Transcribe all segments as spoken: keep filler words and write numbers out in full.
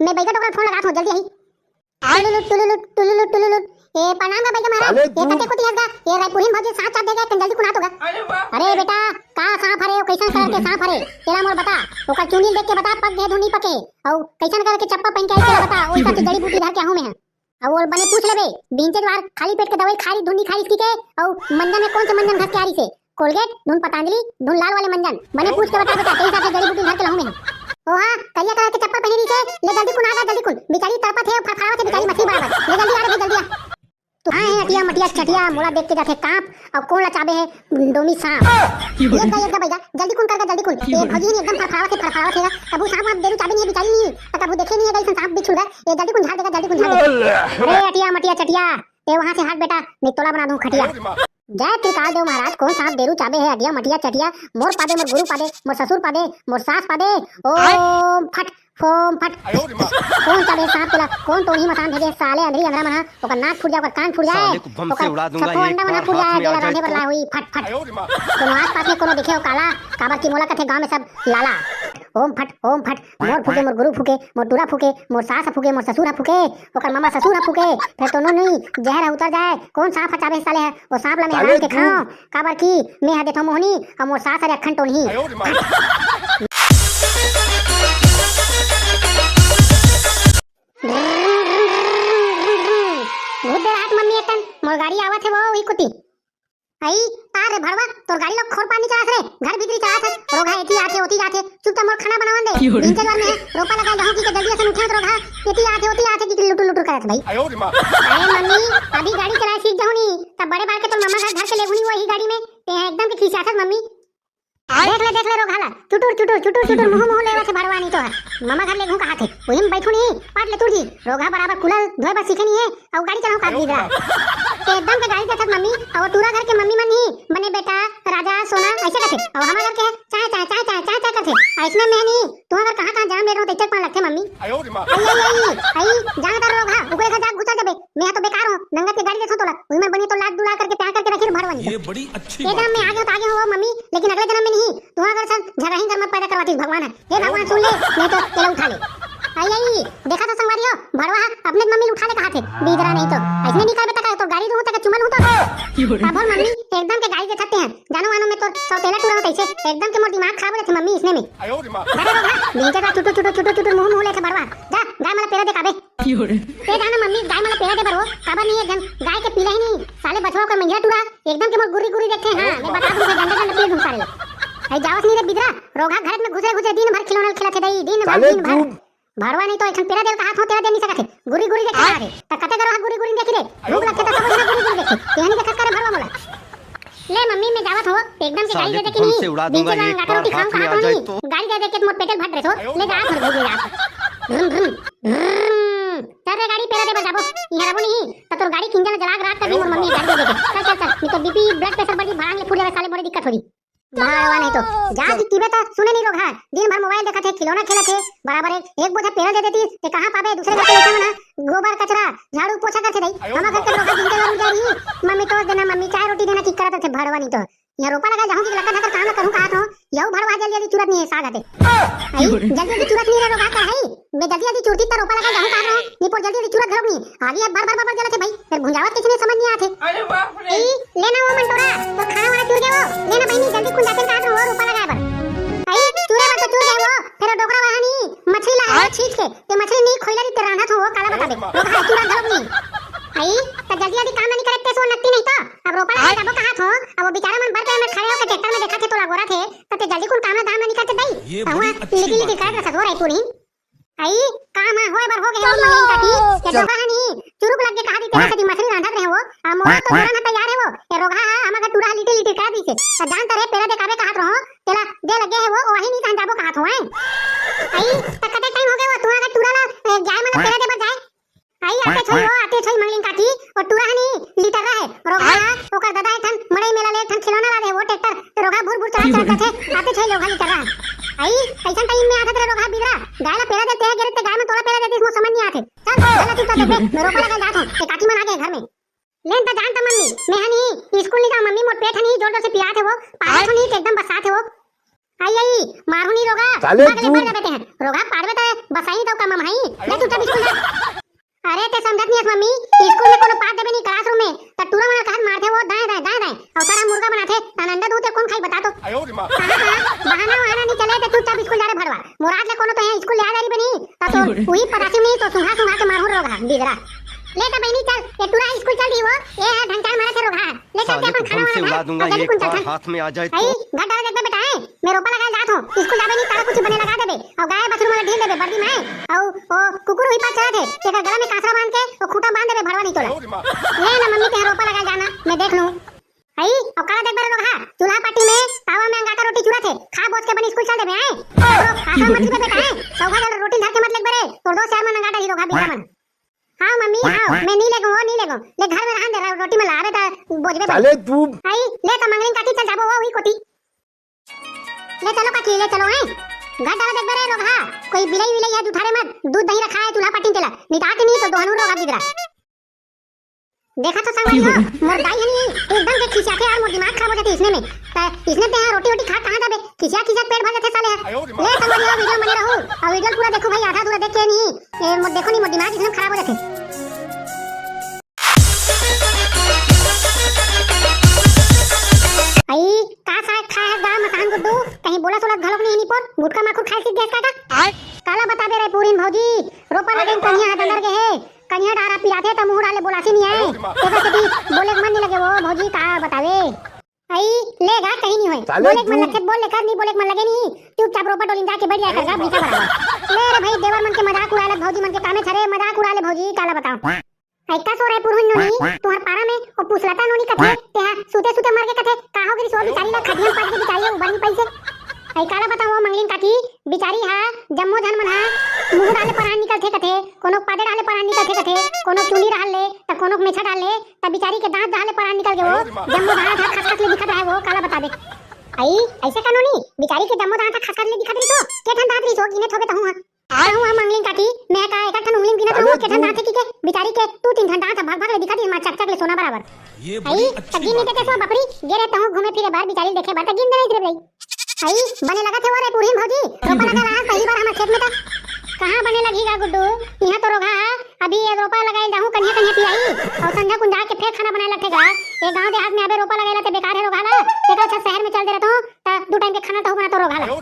मैं बइगा डोकरा फोन लगात हूँ, जल्दी आही। टुलुलुट, टुलुलुट, टुलुलुट, टुलुलुट। ए, प्रणाम गा बइगा महाराज। साले ए, तू कते कुती हस गा? ए, रायपुर ही भौजी सांप चाट देगा, जल्दी कुन आ तो गा। अरे बाप रे। अरे बेटा, का सांप हरे, ओ कइसन कलर के सांप हरे? तेला मोर बता, ओकर चुनी ल देख के बता, पक गे धुन नहीं पके। अउ कइसन कलर के चप्पल पहिन के आए, तेला बता, ओ हिसाब से जड़ी बूटी धर के आहूँ मैं ह। अउ ओला बने पूछ लेबे, बिंचे जवार खाली पेट के दवाई खा रही, धुन नहीं खा रही इसकी के, अउ मंजन में कौन से मंजन घस के आ रही से? कोलगेट, धुन पतंजलि, धुन लाल वाले मंजन। बने पूछ के बता बेटा, तेरे हिसाब से जड़ी बूटी धर के लाहूँ मैं ह। ओहा, करिया कलर के चप्पल पहिने रही से, ले जल्दी कुन आ गा, जल्दी कुन। बिचारी तड़पत हे, फड़फड़ावत हे बिचारी मछली बराबर। ले जल्दी आ रे भाई, जल्दी आ। तू हाँ हे अटिया मटिया चटिया, मोला देख के जाथे कांप, अउ कोन ला चाबे हे डोमी सांप। ये गा, ये गा बइगा, जल्दी कुन कर गा, जल्दी कुन। ये भौजी नहीं एकदम फड़फड़ावत हे, फड़फड़ावत हे। कभू सांप वाप देरू चाबे नहीं हे बिचारी नहीं, त कभू देखे नहीं हे, कइसन सांप बिच्छू गा। ये जल्दी कुन झाड़ देगा, जल्दी कुन झाड़ देगा। अरे अटिया मटिया चटिया, ते वहां से हट बेटा, नहीं तोला बना दूं खटिया। जय त्रिकाल देव महाराज, कोन सांप देरू चाबे हे, अटिया मटिया चटिया, मोर पादे, मोर गुरु पादे, मोर ससुर पादे, मोर सास पादे, ओम फट, फोम फट। कोन चाबे सांप तेला, कोन टोनही मसान भेजे, साले अंधरी अंधरा मन ह, ओकर नाक फूट जाए, ओकर कान फूट जाए, साले को बम से ओकर उड़ा दूंगा, छप्पो एक अंडा मन ह बार फूट हाथ जाए, में आ जेला जाए रांधे बर तो। लाए होही, फट, फट। कोनो आसपास में कोनो दिखे हो काला, काबर कि मोला कथे गांव में सब लाला। ओम फट, ओम फट, मोर फूके, मोर गुरु फूके, मोर टूरा फूके, मोर सास फूके, मोर ससुर ह फूके, ओकर ममा ससुर ह फूके, फेर तो नो नहीं, जहर ह उतर जाए, कोन सांप ह चाबे साले ह, ओ सांप ला मैं साले हराम के तू खाओ, काबर कि मैं ह देथो मोहनी, अउ मोर सास हरे अखन टोनही। भूत दे रात मम्मी एतन, मोर गाड़ी आवत हे वो, वही कुती। आई, तार रे भड़वा, तोर गाड़ी ला खोर पानी चलास रे, घर भीतरी चलास हे, रोगहा एती आथे, ओती जाथे, चुपचाप मोर खाना बनावन दे। क्यों रे? दिन के द्वार में हे, रोपा लगाए जाहूं कि के जल्दी असन उठे त रोगहा, एती आथे, ओती आथे कि लुटुर लुटुर करत भाई। अरे मम्मी, अभी गाड़ी चलाए सीख जाहूं नी, तब बड़े बार के तोर ममा घर धर के लेगहूं नी वो ही गाड़ी में, ते एकदम के खिसियाथस मम्मी। देख ले, देख ले रोगहा ला, चुटुर, चुटुर, चुटुर, चुटुर, मुंह, मुंह लेवत हे भड़वा नी तो ह। ममा घर लेगहूं कहाथे, उही में बइठहूं नी, पाट ले तुर जी। रोगहा बराबर कुलर धोए बर सीखे नी हे, अउ गाड़ी चलाहूं का बिगड़ा। ते एकदम के गाड़ी देथस मम्मी, अउ टूरा घर के मम्मी मन ही, बने बेटा, राजा, सोना, अइसे कथे, अउ हमर घर के चाय, चाय, चाय, चाय, चाय, चाय करथे। अइसने में नी, तुंहर घर कहां, कहां जनम ले रहों, त इज्जत पान लगथे मम्मी। आई, आई, आई, आई, जान कर रोगहा, उकरे घर जा घुसा जबे, मैं ह तो बेकार हूं, नंगत के गाड़ी देथों तोला, उही में बने तो लाड दुलार करके प्यार करके रखी भड़वा नी तो। ये बड़ी अच्छी ये बात जनम में है। आगे हो तो आगे हो मम्मी, लेकिन अगले जनम में नहीं, तुंहर घर सन झगड़ा ही घर में पैदा करवातीस भगवान ह। हे भगवान सुन ले, नहीं तो तेला उठा ले। आई, आई, देखा तो संगवारी हो, भड़वा ह अपने मम्मी ल उठा ले कहाथे, बिगड़ा नहीं तो। अइसने नहीं करबे त का, तोर गाड़ी दूं त का चुमा लूं तो। का बोल मम्मी, एकदम के गाड़ी देथस तें ह, जानो मानो मैं तोर सौतेला टूरा हूं तइसे, एकदम के मोर दिमाग खराब हो जाथे मम्मी अइसने में। अरे रोगहा, बिंचे का चुटुर, चुटुर, चुटुर, चुटुर, मुंह, मुंह लेथे भड़वा, जा, गाय मन ला पेरा दे काबे। ये जाना मम्मी, गाय मन ला पेरा दे बर हो, काबर नहीं एक झन गाय के पीला ही नहीं, साले बछवा का मिंजरा टूरा, एकदम के मोर गुर्री गुर्री देखथे, हां, मैं बता दूं, गंदा गंदा पीट दूं साले ला। अरे जावस नहीं रे बिदरा, रोगहा घर में घुसे घुसे दिन भर खिलौना खेलत हे दई, दिन भर, साले दिन भर। चुप। भड़वा नहीं तो एक झन पेरा दे ल कहाथों, तेला दे नहीं सकत हे, गुर्री गुर्री देखथे कहाथे, त कते करो हा गुर्री गुर्री देखी रे, भूख लगथे त सब झन गुर्री गुर्री देखथे, तेहा नहीं देखत का रे भड़वा मोला। ले मम्मी, मैं जावत हूं, एकदम के गाड़ी दे दे कि नहीं? बीच में अंगाटा रोटी खाऊं कहाथों नहीं? गाड़ी दे दे के मोर पेटे ल भर रहे हो। ले जा, मोर भाई, ले जा। भ्रम, भ्रम, भ्रम। चल रे गाड़ी, पेरा दे बर जाबो। इहां रहो नहीं, त तोर गाड़ी के इंजन जला के राख कर दी मोर मम्मी गाड़ी दे दे के। चल, चल, चल। नहीं तो बीपी, ब्लड प्रेशर बढ़ जी, भड़ांग ले फूट जावे साले मोरे दिक्कत हो रही। भड़वा नहीं तो। जा जी पीबे त सुने नहीं रोगहा। दिन भर मोबाइल देखत हे, खिलौना खेलत हे। बराबर एक, एक बोझा पेरा दे देतीस, ते कहां पाबे? दूसरे घर के लइका मन ह गोबर, कचरा, झाड़ू, पोछा करथे दई। हमर घर के रोगहा दिन के उठ जा रही। मम्मी टोस देना, मम्मी चाय रोटी देना, की करत रथे भड़वा नहीं तो। इहां रोपा लगाए जाहूं कि लक्का धकर काम ल करहूं कहाथों, यहू भड़वा जल्दी जल्दी चुरत नहीं हे साग हते। आई, जल्दी जल्दी चुरत नहीं रे रोगहा कहाई। मैं जल्दी जल्दी चुरती त रोपा लगाए जाहूं कहाथों, निपोर जल्दी जल्दी चुरत घलोक नहीं। आगी ह भर भर भर भर जलत हे भाई, फेर भुंजावत कइसने समझ नहीं आथे। अरे बाप रे। आई, लेना वो मंटोरा, तोर खाना वाना चुर गे वो। लेना बहिनी, जल्दी कुन जाथन कहाथों वो रोपा लगाए बर। आई, चुरे बर तो चुर गे वो, फेर डोकरा वाहनी मछली ला आए? छींच के, ते मछली नहीं खोइला दी ते रांधत हो वो, काला बताबे। रोगहा चुरत घलोक नहीं। आई, त जल्दी जल्दी काम नहीं करे ते सो नकती नहीं तो। अब रोपा लगा जाबो कहाथों, अब वो बेचारा मन बर पे में खड़े होके ट्रैक्टर में देखत हे तोला गोरत हे, त ते जल्दी कुन काम ला धाम ला निकलते दई। ये बड़ी हुआ अच्छी लिटिल बात लिटिल है। करत रसत हो रही पूरी। आई, काम ह होए बर हो गे हो महीन काटी, ये चल। डोकरा हनी, चुरुक लग के कहा दी तेरे कती मछली रांधत रहे हो, आ मोर तो जोरन ह तैयार हे वो, ये रोगहा ह हमर घर टूरा ह लिटिल लिटिल कर दीसे, त जान तरे पेरा देखाबे कहत रहो, तेला दे लगे हे वो, वही नहीं जान जाबो कहत हो, हैं? आई, त कते टाइम हो गे वो, तू अगर टूरा ला, ए, जाए मतलब पेरा दे बर जाए, आई आते छोई हो, आते छोई मंगलिन काकी, ओ टूरा हनी लीटर रहे। रोगहा, ओकर ददा एक ठन मड़ई मेला ले एक ठन खिलौना ला दे, वो ट्रैक्टर, तो रोगहा भुर भुर चला चला करथे, आते छोई रोगहा लीटर रहे। आई, अइसन टाइम में आथत रे रोगहा बिदरा, गाय ला पेरा देते हैं, गिरते गाय में तोला पेरा देते, इसमें समझ नहीं आते। चल, चल, चुपचाप देख, मैं रोपा लगा जात हूँ, ते काकी मन आ गए घर में। लेन त जान त मम्मी, मैं हनी, स्कूल नहीं जाऊँ मम्मी, मोर पेट हनी, जोर जोर से पिरात हे वो, पागल तो नहीं, एकदम बसात हे वो। आई, आई, मारू नहीं रोगहा। साले भाग ले, तू मर जाबे ते हैं। रोगहा पाड़बे ते बसाई तो कम हम हई। ले चुपचाप स्कूल जा। अरे ते समझत नहीं हस मम्मी, स्कूल में कोनो पाद देबे नहीं classroom में, त टूरा मन कहत मारथे वो दाएं दाएं दाएं दाएं, और सारा मुर्गा बनाथे, त अंडा दूध ते कौन खाई बता तो? हाँ, हाँ, बहाना वहाना नहीं चले, ते चुपचाप स्कूल जा रे भड़वा। मुराद ले कोनो तो यहाँ स्कूल ले आ जा रही बनी, त तो वही पतासी में तो सुंघा सुंघा के मारू रोगहा, बिगड़ा। ले त बहनी चल, ये टूरा स्कूल चल रही वो, ये है ढंग चाल मारे थे रोगहा। ले चल के अपन खाना वाना खा, और जल्दी कुन चल। हाथ में आ जाए तो। घर डाला देख बेटा है, मैं रोपा लगा जात हूँ, स्कूल जाबे नहीं, तारा कुछ बने लगा देबे, और गाय बछरू मन ढील देबे बर्दी में, और ओ कुकुर हुई पास चला थे, तेकर गला में कांसरा बांध के, वो खूटा बांध देबे, भड़वा नहीं तोला। ले ना मम्मी, ते रोपा लगा जाना, मैं देख लूँ। आई, और काला देख बरे रोगहा, चूल्हा पाटी में, तावा में अंगार का रोटी चूरा थे, खा बोस के बनी स्कूल चल देबे, आए? और कांसरा मत लेबे बेटा, है? सौगा जल रोटी धर के मत लेबे रे, तोर दो चार मन अंगार डाली रोगहा बिगड़ा मन। हाँ मम्मी, हाँ, मैं नहीं लेगो, वो नहीं लेगो। ले घर में रहन दे, रो-, रोटी में लावे ता बोझबे साले बने। तू। आई, ले त मंगलिन काकी चल जाबो, वो हुई कोटी। ले चलो काकी, ले चलो, हैं। घर डाला देख बरे रोगहा, कोई बिलाई विलाई है जुठारे मत, दूध दही रखा है चूल्हा पाटी तेला, निता के नहीं तो दोहनू रोगहा बिगड़ा। देखा तो संगवारी हो, मोर दाई हनी एकदम के खिसियाथे यार, मोर दिमाग खराब हो जाथे इसने में। त इसने ते यहाँ रोटी वोटी खा कहाँ जाबे? खिसिया खिसिया पेट भर जाथे साले। ले संगवारी हो, वीडियो बने रहू, और वीडियो पूरा देखू भाई, आधा अधूरा देख के नहीं, ए, मोर देखो नहीं, मोर दिमाग एकदम खराब हो जाथे। आई, का साग खाए है गा मसान गुड्डू? कहीं बोला सोलत घलोक नहीं निपोर, गुटखा माखुर खाए सीख गैस का का? आय? काला बताबे रे पूरीन भौजी, रोपा लगे कनिया हाथ अंदर के है, कनिया डारा पिराथे त मुंह डाले बोलासी नहीं आए। तेकर सेती बोले के मन नहीं लगे वो भौजी, का बतावे। आई, ले गा, कहीं नहीं होए। साले बोले के मन तू। लगे बोल लेकर, नहीं बोले के मन लगे नहीं। चुपचाप रोपा डोलिन जाके बैठ जाया कर गा, भीसा बराबर। ले रे भाई, देवर मन के मजाक उड़ाए लग, भौजी मन के कामे छरे, मजाक उड़ा ले भौजी, काला बताओ। आई का सो रहे पुरहुन नोनी, तुहर पारा में ओ पुसलता नोनी कथे, तेहा सुते सुते मर के कथे, का हो गिरी सो बिचारी ला खटिया में पाट के बिचारी ला उबर नहीं पाइसे। आई काला बताओ मंगलिन काकी, बिचारी हा जम्मो झन मन हा मुंह डाले परान निकलथे कथे, कोनो पादे डाले परान निकलथे कथे, कोनो चुनी रहल ले, त कोनो मेछा डाल ले, त बिचारी के दांत डाले परान निकल गे वो, जम्मो दांत हा खसखस ले दिखत रहे वो, काला बताबे। आई, ऐसे का नोनी, बिचारी के जम्मो दांत हा खसखस ले दिखत रही तो, के ठन दांत रही सो, गिने थोबे तहूं हा। कहूँ हम मंगलिन काकी, मैं का एक ठन उंगली गिनत रहूँ, के ठन दांत हे कि के? बिचारी के दू तीन ठन दांत हे, भग भग ले दिखा दी, माँ चक चक ले सोना बराबर। ये बड़ी आई, अच्छी त गिन बात नहीं देते सो बपरी, गे रहे तहूँ घूमे फिरे बार, बिचारी देखे बार, त गिन दे रही रे भाई। आई, बने लगा थे वो रे पुरहिन भौजी, रोपा लगा रहा पहली बार हमारे खेत में त। कहाँ बने लगी गा गुड्डू, यहाँ तो रोगा है, अभी ये रोपा लगाए जाहूँ कन्या कन्या पियाई, और संझा कुंजा के फिर खाना बनाए लगते गा। ये गाँव देहात में अबे रोपा लगाए लाते बेकार है रोगा ला, तेकर अच्छा शहर में चल दे रहता हूँ, त दू टाइम के खाना तहू बना तो रोगा ला। ए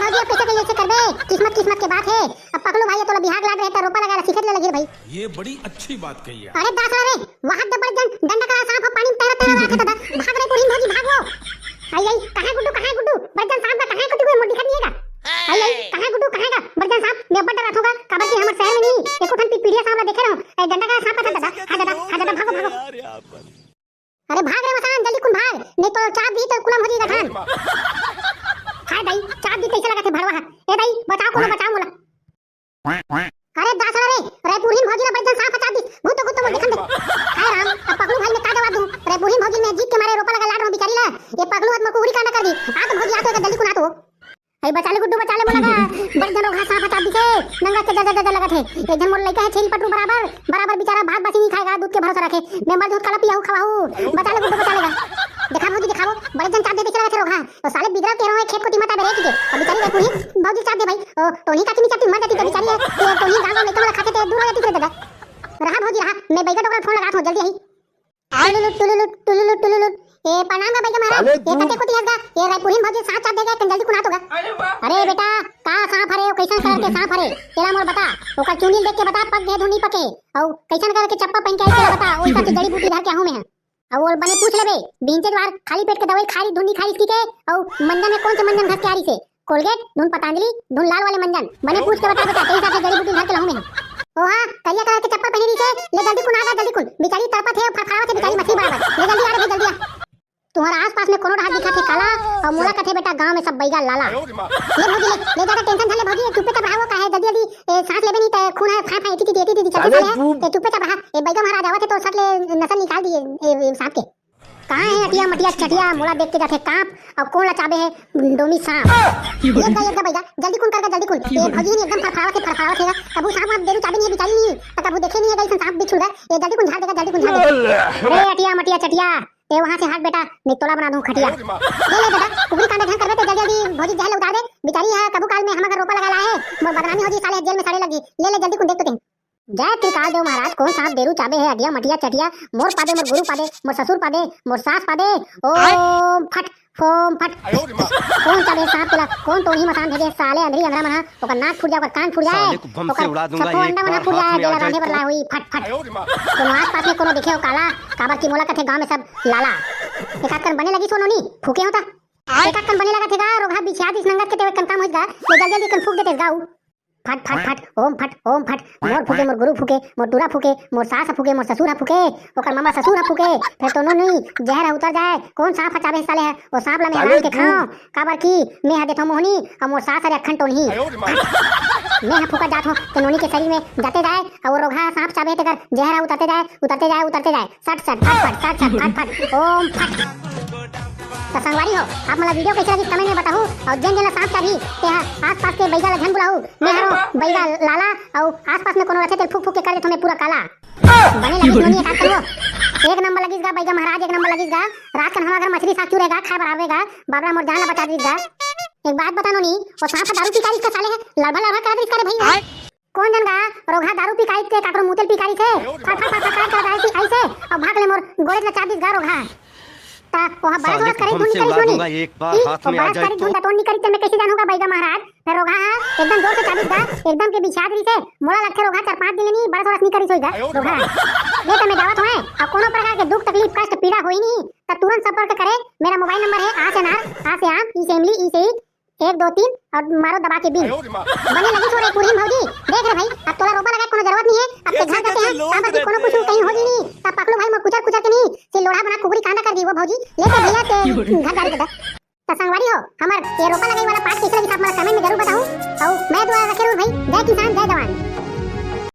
भौजी, अब कैसे कहिए, ऐसे करबे? किस्मत, किस्मत के बात है। अब पकलू भाई, तोला बिहाग लाग रहे, त रोपा लगा ला, सीखे ले लगी रे भाई। ये बड़ी अच्छी बात कही है। अरे दास रे, वहां दे बड़ जन डंडा कला सांप ह, पानी में तैरत तैरत आथे दादा। भाग रे पुरहिन भौजी, भाग वो। आई, आई, कहाँ गुड्डू, कहाँ गुड्डू? बड़ जन सांप का कहाँ गुड्डू, मोर दिखत नहीं है का? आई, आई, कहाँ गुड्डू, कहाँ का? बड़ जन सांप, मैं बड़ डराथों का, काबर कि हमर शहर में नहीं, एको ठन पिपीड़िया सांप ला देखे रहूं। ए, डंडा कला सांप का था दादा, हाँ दादा, हाँ दादा, भागो, भागो। अरे भाग रे मसान, जल्दी कुन भाग, नहीं तो चाप दी तो कुलम हो जाएगा धान। हाय दाई, चाप दी कैसे लगा थे भड़वा है? ए दाई, बचाओ कोनो, बचाओ मोला। अरे दास रे, रे पुरहिन भौजी ला बड़ जन सांप चाप दी, भूत भूत मोर देखन दे। हाय राम, अब पगलू भाई में का जवाब दूं? रे पुरहिन भौजी में जीत के मारे रोपा लगा लाड रहो बिचारी ला, ये पगलू हत मोर कुहरी कांड कर दी। आ तो भौजी, आ तो एकर जल्दी कुन आ तो। अरे बचा ले गुड्डू, बचा ले मोला गा। बड़ जन रोगहा सांप चाप दिसे, नंगा के जर जर जर लगत हे। एक जन मोर लइका हे छेरी पटरू बराबर, बराबर बिचारा भात बासी नहीं खाएगा, दूध के भरोसा रखे। मैं मल दूध काला पियाहू खवाहू। बचा ले गुड्डू, बचा ले गा। देखा भौजी, देखा वो, बड़े जन चाप दे दिसे लगत हे रोगहा। तो साले बिगड़ा के रहो खेत को तिमता बेरे के। अब बिचारी रे पुरहिन भौजी चाप दे भाई। ओ, टोनी काकी नहीं चापती, मर जाती तो बिचारी है। ये टोनी गाँव गाँव लइका वाला खाते ते दूर हो जाती फिर दादा। रहा भौजी रहा, मैं बैगा टोकरा फोन लगा था जल्दी आई। टुलुलुट, टुलुलुट, टुलुलुट, टुलुलुट। ए, प्रणाम गा बैगा महाराज। साले ए, तू कते कोती हस गा? ए, रायपुरहिन भौजी साथ चाप देगा, तन जल्दी कुन आ तो गा। अरे वाह। अरे बेटा, का सांप हरे, ओ कैसन कलर के सांप हरे? तेला मोर बता, ओकर चुंदी देख के बता, पक गए धुन नहीं पके। अउ कैसन कलर के चप्पा पहन के आई, तेला बता, ओ हिसाब से जड़ी बूटी धर के आहूं मैं हा। अउ ओला बने पूछ लेबे, बिहनिच वार खाली पेट के दवाई खा रही, धुन नहीं खा रही इसकी के, अउ मंजन में कौन से मंजन घस के आ रही से? कोलगेट, धुन पतंजलि, धुन लाल वाले मंजन। बने पूछ के बता बेटा, तेरे हिसाब से जड़ी बूटी धर के लाहूं मैं। ओहा, करिया कलर के चप्पल पहनी रही से, ले जल्दी कुन आ गा, जल्दी कुन। बिचारी तड़पत हे, फड़फड़ावत हे बिचारी मछली बराबर। ले जल्दी आ रे भाई, जल्दी आ। तुम्हारा आसपास में कोनो डहार दिखत हे काला, अउ मोला कथे बेटा गांव में सब बैगा लाला। ले भौजी ले, ले ज्यादा टेंशन झन ले भौजी, चुप्पे चाप रहा वो काहे जल्दी जल्दी, ए, सांस लेबे नहीं त खून है, फाय फाय, एती, एती, एती, चलते साले साले है। तू। ए, चुप्पे चाप रहा, ए, बैगा महाराज आवत हे तो सट ले नसल निकाल दिए, ए, ए, सांप के। कहाँ है अटिया मटिया चटिया, मोला देख के जाथे कांप, अउ कोन ला चाबे है डोमी सांप। ये गा, ये गा बैगा, जल्दी कुन कर गा, जल्दी कुन। ये भौजी नहीं एकदम फड़फड़ावत हे, फड़फड़ावत हे गा। कभू सांप वाप देरू चाबे नहीं है, बिचारी नहीं, त कभू देखे नहीं है, गई सांप बिच्छू गा। ये जल्दी कुन झाड़ देगा, जल्दी कुन झाड़ देगा। अरे अटिया मटिया चटिया, ते वहां से हट बेटा, नहीं तोला बना दूं खटिया। ले ले बेटा, कुकरी कांदा झन करबे ते जल्दी जल्दी भौजी जहर ले उतार दे। बिचारी है कभू काल में हमर घर रोपा लगा ला है, मोर बदनामी हो जी साले जेल में सड़े लगी। ले ले जल्दी कुन देख तो ते। जय त्रिकाल देव महाराज, कौन सांप देरू चाबे है, अडिया मटिया चटिया, मोर पादे, मोर गुरु पादे, मोर ससुर पादे, मोर सास पादे, ओम फट, फोम फट। कौन चाबे सांप तेला, कौन टोही मसान भेजे, साले अंधरी अंधरा मन हा, ओकर नाक फूट जाए, ओकर कान फूट जाए, साले को बम से ओकर उड़ा दूंगा, छप्पो एक अंडा मन हा बार फूट हाथ जाए, में आ तेला जाए रांधे तो। बर लाए होई, फट फट। कोनो आसपास में कोनो देखे हो काला, काबर की मोला कथे गांव में सब लाला। एक आध कन बने लगी सोनोनी, फूके हो ता। एक आध कन बने लगा थे गा, रोगहा बिछिया दिस नंगत के तेरे कन काम होइस गा, ले जल्दी जल्दी कन फूक देते गा उ। फट फट फट, ओम फट ओम फट। मोर फूके, मोर गुरु फूके, मोर टूरा फूके, मोर सास फूके, मोर ससुर फूके, ओकर मामा ससुर फूके। फेर तो नो नहीं, जहर उतर जाए। कौन सांप ह चाबे साले ह? ओ सांप ला मैं हरान के खाओ, काबर की मैं ह देथो मोहनी, अउ मोर सास हरे अखन टोनही। मैं ह फूका जात हो, ते नोनी के शरीर में जाते जाए, अउ वो रोगहा सांप चाबे तेकर जहर उतरते जाए, उतरते जाए, उतरते जाए। सट सट फट फट, सट सट फट फट, ओम फट। त संगवारी हो, आप मन ला video कैसे लगिस comment में बताहू, अउ जेन जेन ला सांप चाबही ते ह आसपास के बैगा ला झन बुलाहू। मैं हरो बैगा लाला, अउ आसपास में कोनो रथे तेल फूक फूक के कर देथो मैं पूरा काला। बने लगिस नोनी एक आध कन वो। एक नंबर लगिस गा बैगा महाराज, एक नंबर लगिस गा। रात कन हमार घर मछली साग चूरे गा, खाए बर आवे गा। बाबरा मोर जान ला बचा दीस गा। एक बात बता नोनी, वो सांप ह दारू पी कारिस का साले ह? लड़भा लड़भा करा दीस का रे भाई? कौन जन गा रोगहा दारू पी कारिस के काकरो मुतेल पी कारिस हे? फट फट फट फट कर रहा है ऐसे, अब भाग ले मोर गोड़े ला चाप दीस गा रोगहा। ता ओहा बरस साले वरस को करे बम धुन से निकलिस उड़ा होनी। दूंगा, एक बार ई, हाथ ओ में आ बरस जाए करे तो। धुन ला तोड़ निकलिस ते मैं कैसे जानूंगा बैगा महाराज? मैं रोगहा हा एकदम जोर से चाबिस गा, एकदम के बिछाद रहिस हे। मोला लगथे रोगहा चार पांच दिन ले नी बरस वरस नी करिस होई गा रोगहा। ले त मैं जावत हों, अब कोनो प्रकार के दुख तकलीफ कष्ट पीड़ा होई नी, त तुरंत संपर्क करे। मेरा मोबाइल नंबर है आ से अनार, आ से आम, ई से इमली, ई से ईख, एक दो तीन अउ मारो दबा के बीन। बने लगिस हो रे कुरहीन भौजी। देख रे भाई, अब तोला रोपा लगाए कोनो जरूरत नहीं है। अब ते घर जाते हैं, काबर की कोनो कुछ कहीं हो जी नहीं। तब पकलू भाई मोर कुचर कुचर के नहीं, से लोढ़ा बना कुकरी कांदा कर दी वो भौजी। ले ते भैया ते घर जा रे बेटा। त संगवारी हो, हमर ये रोपा लगाई वाला part कैसे लगिस आप मन comment में जरूर बताहू। अउ मैं दुआ रखे रहूं भाई, जय किसान जय जवान।